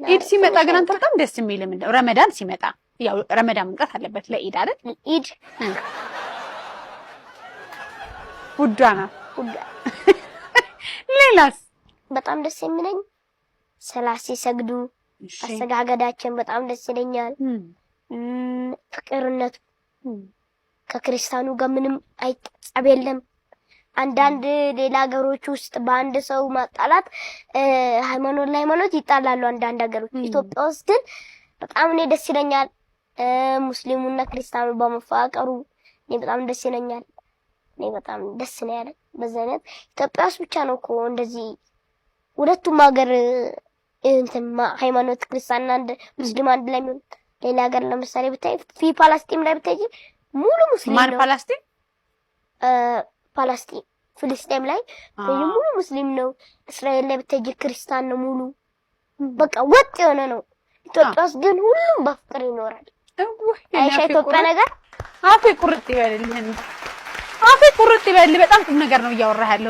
ኢድ ሲመጣ ግን አንተ በጣም ደስ የሚል ምንድን ነው? ረመዳን ሲመጣ፣ ያው ረመዳን መምጣት አለበት ለኢድ አይደል? ኢድ። ውዷ ናት። ውዷ። ሌላስ? በጣም ደስ የሚለኝ ሰላት ሲሰግዱ አሰጋገዳችን በጣም ደስ ይለኛል። ፍቅርነቱ ከክርስቲያኑ ጋር ምንም አይጸብ የለም። አንዳንድ ሌላ ሀገሮች ውስጥ በአንድ ሰው ማጣላት ሃይማኖት ለሃይማኖት ይጣላሉ አንዳንድ ሀገሮች። ኢትዮጵያ ውስጥ ግን በጣም እኔ ደስ ይለኛል። ሙስሊሙና ክርስቲያኑ በመፋቀሩ እኔ በጣም ደስ ይለኛል። እኔ በጣም ደስ ነው ያለኝ። በዛ አይነት ኢትዮጵያ ውስጥ ብቻ ነው እኮ እንደዚህ ሁለቱም ሀገር እንትን ሃይማኖት ክርስቲያንና አንድ ሙስሊም አንድ ላይ የሚሆን። ሌላ ሀገር ለምሳሌ ብታይ ፓላስጢን ላይ ብታይ ሙሉ ሙስሊም ማን ነው። ፓላስቲን? ፓላስጢን ፍልስጤም ላይ ሙሉ ሙስሊም ነው። እስራኤል ላይ ብታይ ክርስቲያን ነው ሙሉ፣ በቃ ወጥ የሆነ ነው። ኢትዮጵያ ውስጥ ግን ሁሉም በፍቅር ይኖራል። አይሻ ኢትዮጵያ ነገር አፌ ቁርጥ ይበልልህ፣ አፌ ቁርጥ ይበልልህ። በጣም ቁም ነገር ነው እያወራህ ያለው።